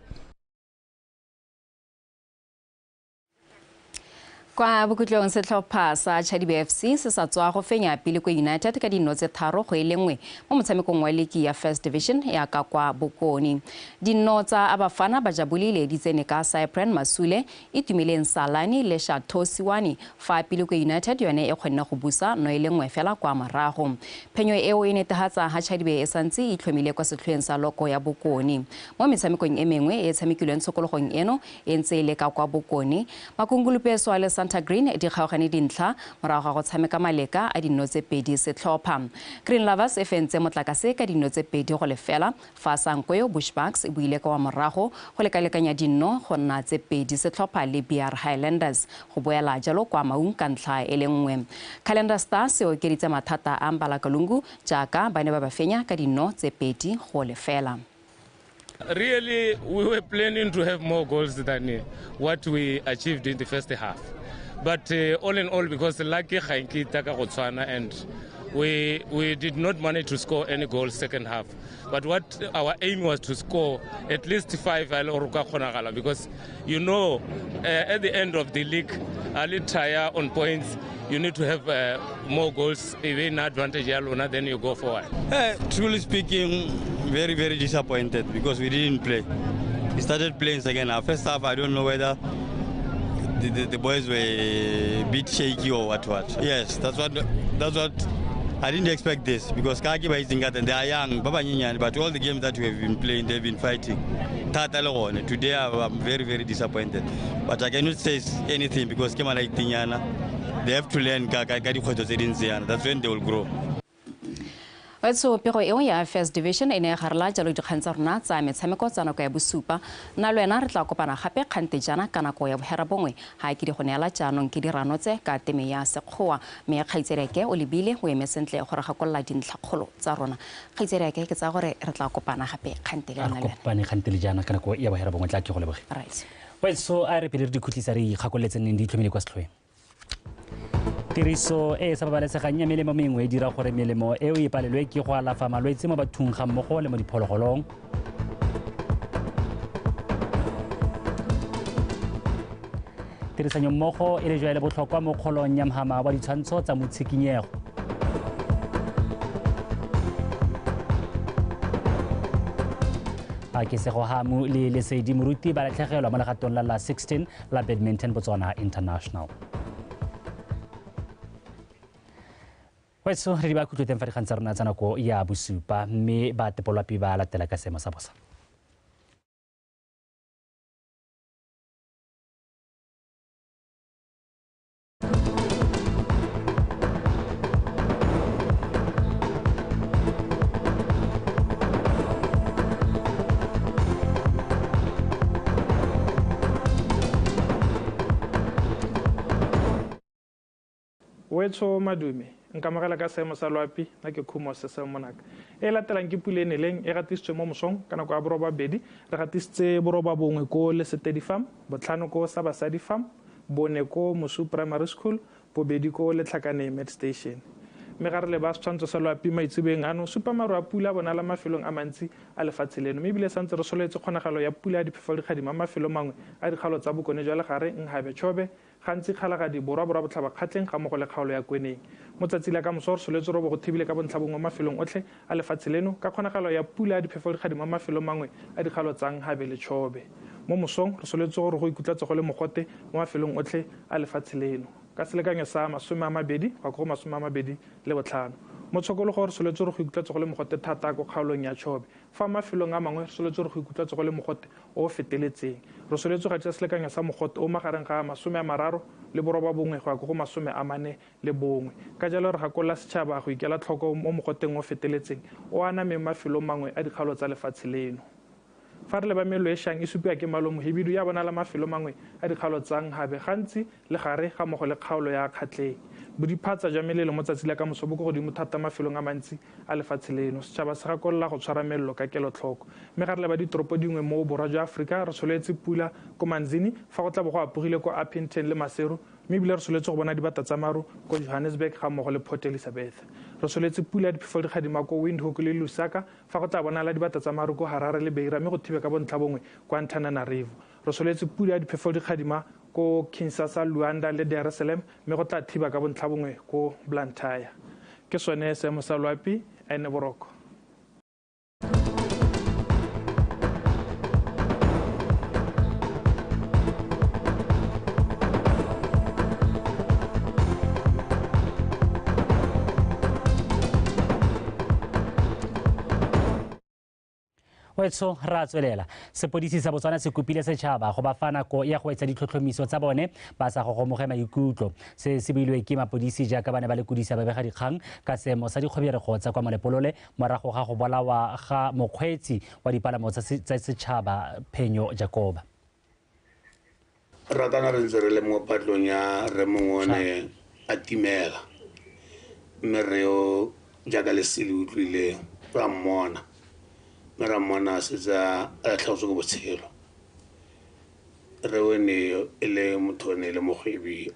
Kwa bokhutlong setlhopha sa Chadibe FC se sa tswa go fenya Pilikwe United ka dino tse 3-1 mo motshamekong wa liki ya First Division ya ka kwa Bokone. Dino tsa Abafana ba jabulile di tsene ka Cyprian Masule, Itumeleng Salani le Chateau Siwani, fa Pilikwe United yone e kgonne go busa 1-1 fela kwa morago. Phenyo eo e netefatsa ha Chadibe e santse e itlhomile kwa setlhoeng sa loko ya Bokone. Mo metshamekong e mengwe e tshamekilweng tshokologong eno e ntse e le ka kwa Bokone, Makungulupeso le Santa Green di kgaogane dintlha morago ga go tshameka maleka a dino tse 2 setlhopha. Green Lovers e fentse motlakase ka dino tse 2-0, fa Sankoyo Bushbucks e buile ka wa morago go lekalekanya dino go nna tse 2 setlhopha le BR Highlanders go boela jalo kwa Maung ka ntlha e le nngwe. Calendar Stars e okeditse mathata a Mbalakalungu jaaka ba ne ba fenya ka dino tse 2-0. Really, we were planning to have more goals than what we achieved in the first half. But all in all, because lucky Khanki taka go tshwana, and we did not manage to score any goals second half. But what our aim was to score at least 5 because you know at the end of the league, a little tire on points, you need to have more goals, even advantage alone, then you go forward. Truly speaking, very, very disappointed because we didn't play. We started playing second half. First half, I don't know whether the boys were a bit shaky or what. Yes, that's what I didn't expect this because Kaki and they are young, but all the games that we have been playing, they've been fighting. Today I'm very, very disappointed. But I cannot say anything because they have to learn. That's when they will grow. Wetso pego eo ya First Division e ne garela jalo dikgang tsa rona tsa metshameko tsa nako ya bosupa. Nna le wena re tla kopana gape kgante jana ka nako ya 9:30 ha ke di go neela jaanong ke dirano tse ka teme ya Sekgowa, mme kgaitsereke o lebile o eme sentle gore gakolola dintlhakgolo tsa rona. Kgaitsereke ke tsa gore re tla kopana gape kgante le nna le wena. Kopane kgante le jana ka nako ya 9:30 tla ke go leboge. Right. Wetso a re pele re dikhutlisa re ikgakoletse neng di itlhomile kwa setlhoeng. Tiriso e sa babalesegang ya melemo mengwe e dira gore melemo eo e palelwe ke go alafa malwetse mo bathong ga mmogo le mo diphologolong. Tirisanyo mmogo e le jwa e le botlhokwa mo kgolong ya mhama wa ditshwantsho tsa motshikinyego. Akesego Hamu le Lesedi Moruti ba latlhegelwa mo legatong la 16 la Badminton Botswana International. Wetso re di ba khutlo teng fa dikgang tsa rona tsa nako ya bosupa, mme ba tepolwapi ba latela ka seemo sa bosa. Wetso madume nkamogela ka seemo sa loapi na ke khumo se se monaka e latelang ke pule neleng e gatisitswe mo mosong ka nako ya 8:30 re gatisitse 9 ko Lesetedi Farm, 5 ko sa Basadi Farm, 4 ko Mosu Primary School, 2 ko Letlhakane Med Station. Mme ga re leba setshwantsho sa loapi maitsebeng ano supa maru a pula bonala mafelong a mantsi a lefatshe leno, mme ebile santse re soletse kgonagalo ya pula ya diphefo dikgadima mafelong mangwe a dikgalo tsa bokone jwa legare Nhabe Chobe, gantsi Kgalagadi Borwa Borwa Botlhaba Kgatleng ga mmogo le kgaolo ya Kweneng. Mo tsatsi la ka moso re soletse robo go thibile ka bontlhabongwe mafelong otlhe a lefatshe leno ka kgonagalo ya pula ya diphefo dikgadima mafelong mangwe a dikgalo tsa Nhabe le Chobe. Mo mosong re soletse gore go ikutlwa go le mogote mo mafelong otlhe a lefatshe leno ka selekanyo sa 20 go go 25. Mo tshokologo re soletse gore go ikutlwa go le mogote thata ko kgaolong ya Chobe, fa mafelong a mangwe re soletse gore go ikutlwa go le mogote o feteletseng. Re soletse go gatisa selekanyo sa mogote o magareng ga 39 le 9 go ya go 41. Ka jalo re gakolola setšhaba go ikela tlhoko mo mogoteng o feteletseng o anameng mafelong mangwe a dikgaolo tsa lefatshe leno. Fa re leba melelo e šang e supiwa ke malomo hibidu ya bonala mafelo mangwe a dikgalo tsa Nhabe gantsi le gare ga mmogo le kgaolo ya Kgatleng. Bodiphatsa jwa melelo mo tsatsi la ka moso bo ko godimo thata mafelong a mantsi a lefatshe leno. Setšhaba se gakolola go tshwara melelo ka kelotlhoko. Mme ga re leba ditoropo dingwe mo borwa jwa Aforika re tsholetse pula ko Manzini fa go tla bo go apogile ko Upington le Maseru, mme ebile re soletse go bona dibata tsa maru ko Johannesburg ga mmogo le Port Elizabeth. Re soletse pula ya diphefo dikgadima ko Windhoek le Lusaka fa go tla bonala dibata tsa maru ko Harare le Beira, mme go thibe ka bontlhabongwe kwa Antananarivo. Re soletse pula ya diphefo dikgadima ko Kinshasa, Luanda le Dar es Salaam, mme go tla thiba ka bontlha bongwe ko Blantyre. Ke sone seemo sa loapi, a ene boroko. Wetso ra tswelela. Sepodisi sa Botswana se kopile setšhaba go ba fa nako ya go etsa ditlhotlhomiso tsa bone ba sa gogomoge maikutlo. Se se builwe ke mapodisi jaaka ba ne ba lekodisa babegadikgang ka seemo sa dikgoberego tsa kwa Molepolole morago ga go bolawa ga mokgweetsi wa dipalamo tsa setšhaba Phenyo Jakoba. Ratana re ntse re le mo patlong ya re mongwe o ne a timela, mme re yo jaaka lesele utlwile ra mmona, mme ra mmona a setse a latlhegetswe ke botshelo. Re o ne e le motho o ne e le mokgwebi.